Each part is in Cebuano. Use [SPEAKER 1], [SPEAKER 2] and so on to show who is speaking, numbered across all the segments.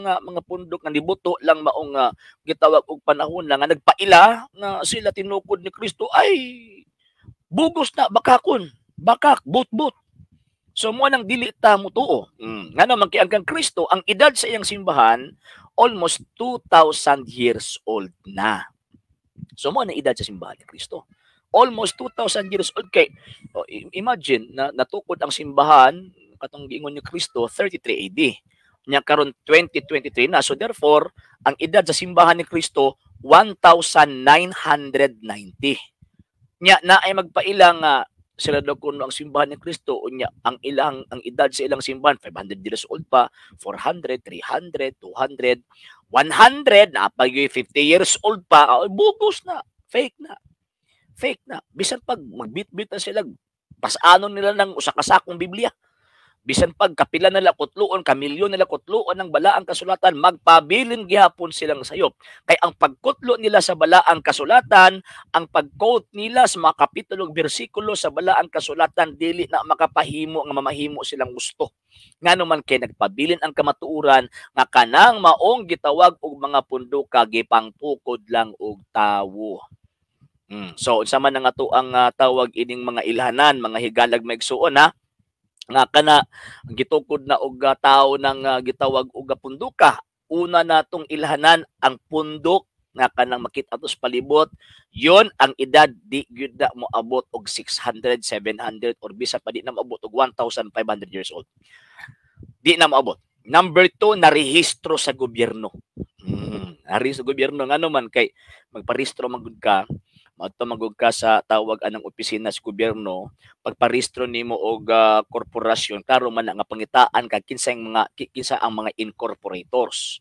[SPEAKER 1] mga pundok nga nibuto lang maong gitawag og panahon na nga nagpaila nga sila tinukod ni Kristo ay bugos na, bakakon, bakak, but-but. So mo nang dili ta mutuo. Ngano man kay ang kang Kristo, ang edad sa iyang simbahan almost 2,000 years old na. So mo na edad sa simbahan ni Kristo. Almost 2,000 years old kay, oh, imagine na natukod ang simbahan katong giingon ni Kristo 33 AD. Nya karon 2023 na. So therefore, ang edad sa simbahan ni Kristo 1990. Nya na ay magpaila nga sila daw kuno ang simbahan ni Kristo, unya ang edad sa ilang simbahan 500 years old pa, 400, 300, 200, 100 na pag 50 years old pa, oh, bugos na, fake na. Fake na. Bisan pag magbitbit na sila, pasanon nila ng usa ka sakong Biblia. Bisan pag kapila nila kutluon, kamilyon nila kutluon ng balaang kasulatan, magpabilin gihapon silang sayop. Kay ang pagkutlo nila sa balaang kasulatan, ang pag-quote nila sa mga kapitulo ug bersikulo sa balaang kasulatan, dili na makapahimo nga mamahimo silang gusto. Ngano man kay nagpabilin ang kamatuoran nga kanang maong gitawag og mga pundoka gipangtukod lang og tawo. So unsa man ang ato ang tawag ining mga ilhanan, mga higalag, maigsuon ha, nga kana gitukod na og tawo ng gitawag og punduka. Una natong ilhanan ang pundok nga kanang makita ato sa palibot, yon ang edad di gyud na moabot og 600, 700 or bisa pa di na moabot og 1,500 years old. Di na moabot. Number 2, narehistro sa gobyerno. Narehistro sa gobyerno, ngano man kay magparehistro man gud ka, maadto man gud ka sa tawag anang opisina sa gobyerno, pagparehistro nimo og korporasyon, klaro man na nga pangitaan ka kinsa ang mga incorporators.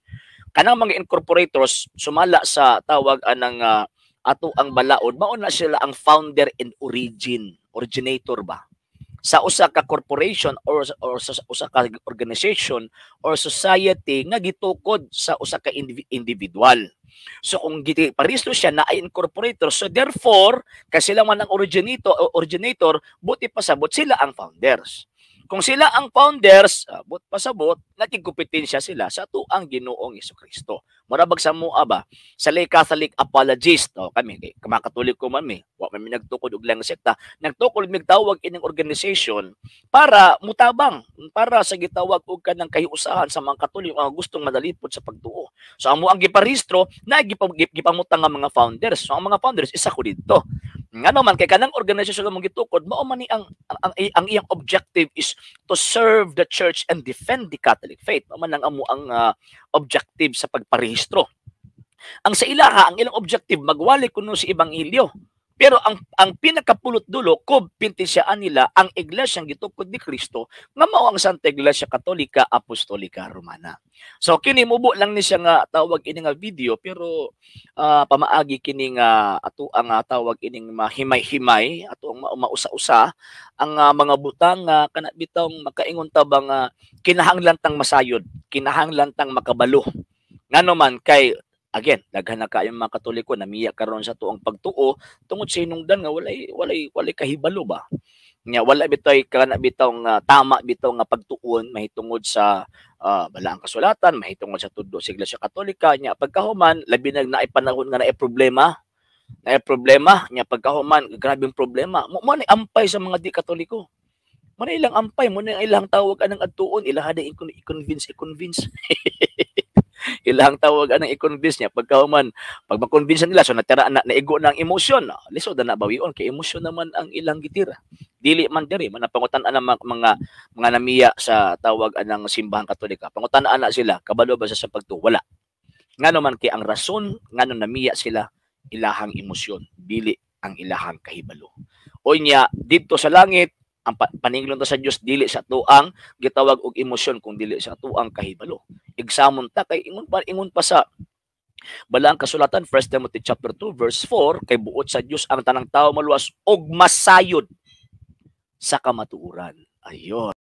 [SPEAKER 1] Kanang mga incorporators sumala sa tawag anang ato ang balaod, mao na sila ang founder and originator ba sa usa ka corporation or sa usa ka organization or society nga gitukod sa usa ka individual. So kung giparehistro siya na ay incorporator, so therefore kay sila man ang originator, buti pasabot sila ang founders. Kung sila ang founders, but pasabot nakigkompetensya sila sa atuang Ginoong Kristo. Mura bag sa mua ba sa lay Catholic apologist, oh, kami kay Katoliko man mi, wa man mi nagtukod og lang sekta, nagtukod mig tawag ining organization para mutabang para sa gitawag og kanang kahiusahan sa mga Katoliko ang gustong madalipod sa pagtuo. So amo ang giparehistro na gipamutang nga mga founders. So ang mga founders, isa ko didto. Ngano man kay kanang organisasyon nga mong gitukod, mao man ni ang iyang objective is to serve the church and defend the Catholic faith. Mao man ang amo ang objective sa pagparehistro. Ang sa ilaha, ang ilang objective magwali kuno si ebanghelyo. Pero ang pinakapulot dulo, kumpitensyaan nila ang iglesyang gitukod ni Kristo nga mao ang Santa Iglesia Katolika Apostolika Romana. So kini mubo lang ni siya nga tawag ini nga video, pero pamaagi kini nga ato ang tawag ining mahimay-himay, ato ang mausa-usa ang mga butang nga kana bitong makaingon ta ba nga kinahanglan tang masayod, kinahanglan tang makabalo. Ngano man kay again, daghan na kaayo mga Katoliko namiya karon sa tuong pagtuo tungod sa hinungdan nga walay kahibalo ba. Nya wala bitoy kana bitaw nga tama bitaw nga pagtuon mahitungod sa balaang kasulatan, mahitungod sa tudlo sa Iglesia Katolika. Nya pagkahuman, labi na naay panahon nga naay problema, nya pagkahuman grabeng problema. Mo ni ampay sa mga di Katoliko. Mo na ilang ampay, mo na ilang tawag anang adtuon, ilaha na i-convince, i-convince. Ilang tawag anang i-convince niya pagkahuman, pag ma-convince nila, so natira na, naigo na ang emosyon, lisod na bawion kay emosyon naman ang ilang gitira. Dili man diri man pangutan-an ang mga namiya sa tawag anang Simbahang Katolika. Pangutan-an na sila, kabalo ba sa pagtuo? Wala. Ngano man kay ang rason ngano namiya sila, ilahang emosyon, dili ang ilahang kahibalo. O niya didto sa langit ang paninglon ta sa Dios dili sa tuang gitawag og emosyon kung dili sa tuang kahibalo. Examon ta kay ingon pa sa balaang kasulatan, 1 Timothy chapter 2 verse 4, kay buot sa Dios ang tanang tawo maluwas og masayod sa kamatuoran. Ayon.